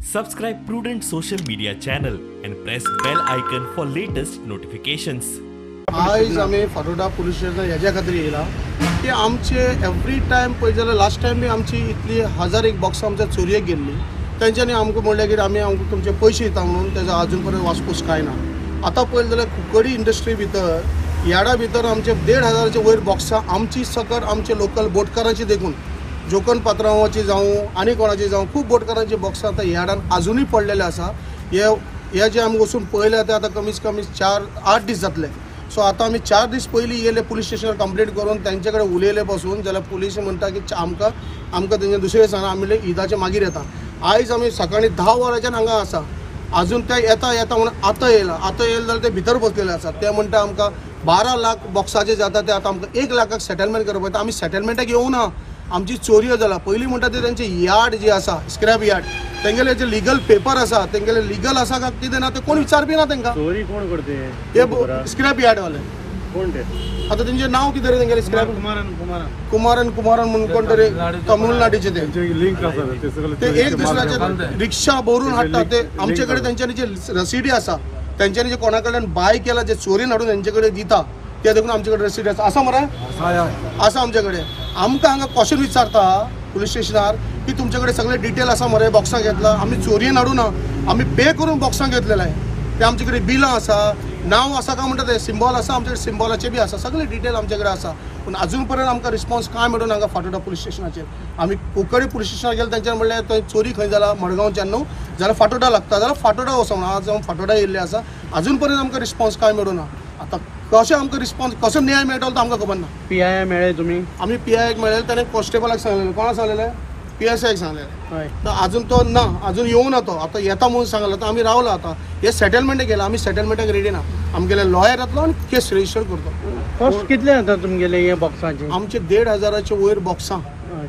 Subscribe Prudent Social Media channel and press bell icon for latest notifications. आयज आमी Fatorda police स्टेशनार हेज्या खातीर येयला की आमचे एवरी टायम पळय जाल्यार लास्ट टायम बी आमची इतली 1000 बॉक्सां आमच्या चोरयेक गेल्ली. तेंच्यांनी आमकां म्हणलें की आमी आमकां तुमचे पयशे दिता म्हणून, तेजो आजून पर्यंत वासपूस कांय ना. आतां पळयलें जाल्यार कुंकळी इंडस्ट्री भितर यार्डा भितर आमचे 1500 वयर बॉक्सां आमची सकट आमचे लोकल बोटकारांची देखून जोकन पात्रांवाची जावं आनी कोणाची जावं खूब बोटकारांची बॉक्सां आतां यार्डान आजुनूय पडलेले आसा. हे जे आमी वचून पळयले ते आतां कमीत कमी 4-8 दीस जातले. सो आतां आमी 4 दीस पयलीं येयले पुलीस स्टेशनार कंप्लेट करून तेंचे कडेन उलयले पासून जाल्यार पुलीस म्हणटा की आमकां आमकां तेंचे दुसरे दिसा आमी म्हणलें ईदाचे मागीर येता. आयज आमी सकाळीं 10 वरांच्यान हांगा आसा, आजून ते येता येता म्हणून आतां येयला. आतां येयले जाल्यार ते भितर बसलेले आसा. ते म्हणटा आमकां 12 लाख बॉक्साचे जाता ते आतां आमकां 1 लाखाक सेटलमेंट करपाक येता. आमी सेटलमेंटाक येवना, आमची चोरयो जाला. पयलीं म्हणटा ते तेंचे यार्ड जी आसा स्क्रॅप यार्ड तेंगेले जे लिगल पेपर आसा तेंगेले लिगल आसा काय कितें ना ते कोण विचारपी ना तेंकां. चोरी कोण करते? हे स्क्रॅप यार्डवाले कोण ते? आतां तेंचें नांव कितें रे तेंगेलें? स्क्रॅप कुमारन कुमारन कुमारन कुमारन म्हणून कोण तरी तमिळनाडूचे ते लिंक आसा ते एक दुसऱ्याचे रिक्षा भरून हाडटा. ते आमचे कडेन तेंच्यांनी जे रसिडी आसा तेंच्यांनी जे कोणा कडल्यान बाय केला जे चोरीन हाडून तेंचे कडेन दिता ते देखून आमचे कडेन रसीड आसा. आसा मरे? आसा आमचे कडेन. आमकां हांगा क्वेश्चन विचारता पुलीस स्टेशनार की तुमचे कडेन सगळे डिटेल आसा मरे बॉक्सां घेतला. आमी चोरयेन हाडूं ना, आमी पे करून बॉक्सां घेतलेले आहे. ते आमचे कडेन बिलां आसा, नांव आसा काय म्हणटा ते सिम्बॉल आसा आमचे कडेन, सिम्बॉलाचे बी आसा, सगळे डिटेल आमचे कडेन आसा. पूण आजून पर्यंत आमकां रिस्पॉन्स कांय मेळून हांगा फातोर्डा पुलीस स्टेशनाचेर. आमी कुंकळी पुलीस स्टेशनार गेले तेंच्यान म्हणलें थंय चोरी खंय जाला मडगांवच्यान न्हू जाल्यार फातोर्डा लागता जाल्यार फातोर्डा वचो म्हणून. आज आमी फातोर्डा येयल्ले आसा, आजून पर्यंत आमकां रिस्पॉन्स कांय मेळूं ना. आतां कशें आमकां रिस्पॉन्स कसो न्याय मेळटलो तो आमकां खबर ना. पी I मेळ्ळे तुमी? आमी पी आयक मेळ्ळे, ताणें कॉन्स्टेबलाक सांगलेलें. कोणाक सांगलेलें? पी एस आयक सांगलेलें. तर आजून तो ना, आजून येवना तो. आतां येता म्हणून सांगला तर आमी रावला. आतां हे सेटलमेंट केला, आमी सेटलमेंटाक रेडी ना. आमगेले लॉयर येतलो आनी केस रजिस्टर करतलो. कॉस्ट कितले जाता तुमगेले हे बॉक्साचे? आमचे 1500 वयर बॉक्सां,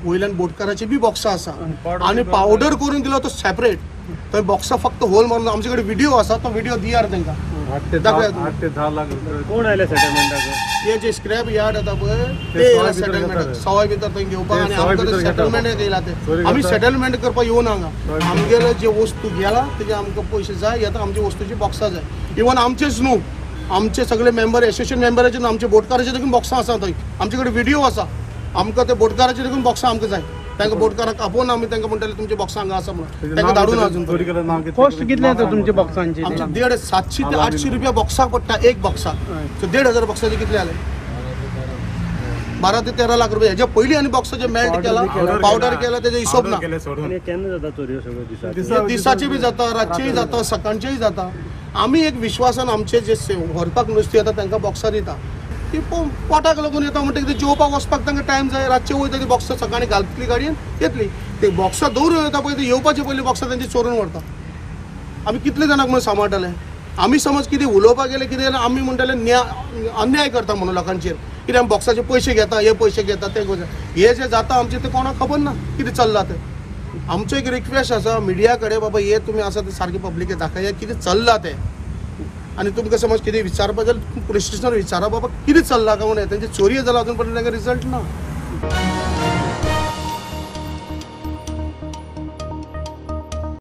वयल्यान बोटकाराची बी बॉक्सां आसा आनी पावडर करून दिलो तो सेपरेट. थंय बॉक्सां फक्त होल मारून आमचे कडेन व्हिडिओ आसा, तो व्हिडिओ दियार तांकां. 8 ते 10 लाख कोण आयले सेटलमेंटाक? हे जे स्क्रॅप यार्ड येता पळय ते येयला सेटलमेंटाक, सवाय भितर थंय घेवपाक. आनी आमकां सेटलमेंटाक येयला ते. आमी सेटलमेंट करपाक येवना हांगा. आमगेले जे वस्तू गेला तेजे आमकां पयशे जाय, येता आमचे वस्तूची बॉक्सां जाय. इवन आमचेच न्हू, आमचे सगळे मेंबर एसोसिएशन मेंबराचे न्हू, आमचे बोटकाराचे देखून बॉक्सां आसा थंय. आमचे कडेन व्हिडिओ आसा, आमकां ते बोटकाराचे देखून बॉक्सां आमकां जाय. तांकां बोटकाराक आपोवन आमी तांकां म्हणटाले तुमचे बॉक्सां हांगा आसा म्हणून, तांकां धाडून अजून. कॉस्ट कितले येता तुमच्या बॉक्सांची? आमचे 750 ते 800 रुपया बॉक्साक पडटा एक बॉक्साक. सो 1500 बॉक्साचे कितले जाले? 12 ते 13 लाख रुपया. हेच्या पयलीं आनी बॉक्साचे मेल्ट केला, पावडर केला, तेजो हिशोब ना. केन्ना जाता चोरयो सगळ्यो? दिसाचे बी जाता, रातचेय जाता, सकाळचेय जाता. आमी एक विश्वासान आमचे जे व्हरपाक नुस्तें येता तांकां बॉक्सां दिता. ती पोटाक लागून येता म्हणटकीर ते जेवपाक वचपाक तांकां टायम जाय. रातचे वयता ती बॉक्सां सकाळीं घालतली गाडयेन येतली. ते बॉक्सां दवरून येता पळय, ते येवपाचे पयलीं बॉक्सां तेंची चोरून व्हरता. आमी कितले जाणांक म्हणून सांबाळटले? आमी समज कितें उलोवपाक गेले कितें जाल्यार आमी म्हणटले अन्याय करता म्हणून लोकांचेर. कितें आमी बॉक्साचे पयशे घेता, हे पयशे घेता, ते पयशे. हे जे जाता आमचें तें कोणाक खबर ना कितें चल्लां तें. आमचो एक रिक्वेस्ट आसा मिडिया कडेन, बाबा हे तुमी आसा ते सारकें पब्लिके दाखया कितें चल्लां तें. आनी तुमकां समज कितें विचारपाक जाल्यार पुलीस स्टेशनार विचारा बाबा कितें चल्लां काय म्हणून. तेंचे चोरयो जाला अजून पर्यंत तांकां रिजल्ट ना.